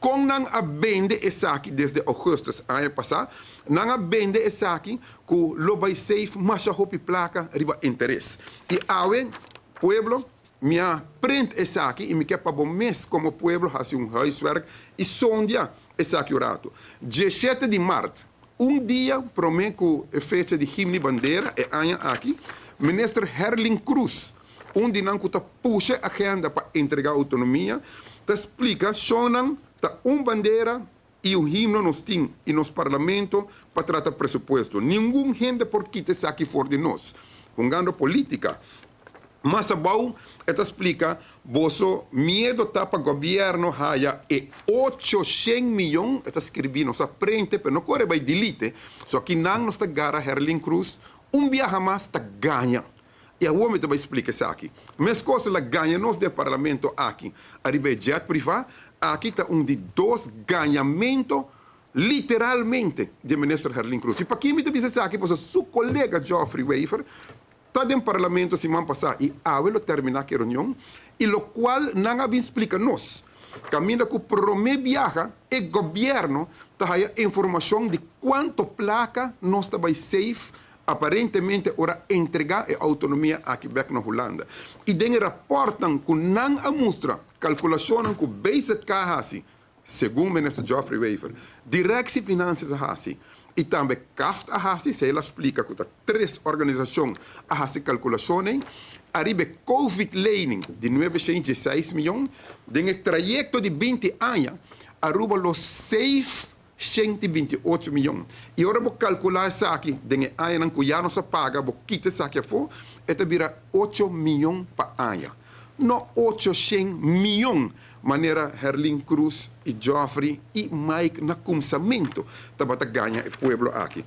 Kon nan a bende esaki desde augustus aña pasá, nan a bende esaki ku lo bai save masha hopi plaka riba interes. I awe, pueblo, mi a print esaki i mi ke pa bo mes komo pueblo hasi un huiswerk i sondia esaki un ratu. 17 di mart, un dia promé ku e fecha di Himno i Bandera e aña aki, Minister Herlin Croes, un di nan ku ta pusha e agenda pa entregá outonomia, ta splika shonnan ta un bandera i un himno nos tin i nos parlamento pa trata presupuesto. Ningun hende por kita esaki for di nos. Hungando polítika. Mas abou e ta splika, Boso miedo ta pa gobièrnu haya e 800 miyon, e ta skirbi, nos a prente pero no kore bai delete, so aki nan nos ta gara Herlin Cruz un biaha mas ta gaña. I awor mi ta bai splika esaki. Meskos el a gaña nos den parlamento aki ariba e jet privá, aki ta un di dos gañamento literalmente di e minister Herlin Cruz. I paki mi ta bisa esaki? Pasobra su kolega Geoffrey Wever ta den parlamento siman pasá i awe lo terminá ku e reunion i lokual nan a bin splika nos kaminda ku promé biaha e gobièrnu ta haya informashon di kuantu plaka nos ta bai save aparentemente ora entregá e outonomia aki bèk na Hulanda. I den e rapòrtnan ku nan a mustra, kalkulashonnan ku BZK a hasi, segun Minister Geoffrey Wever, Directie Financiën a hasi i tambe CAFT a hasi, esei el a splika ku ta tres organisashon a hasi kalkulashonnan ariba e Covid-lening di 916 mion. Den e trayekto di 20 aña, Aruba lo save 128 mion. I ora bo kalkulá esaki den e añanan ku ya nos a paga, bo kita esaki afó, e ta bira 8 mion pa aña. No 800 mion manera Herlin Cruz i Geoffrey i Mike na kumsamentu tabata gaña e pueblo aki.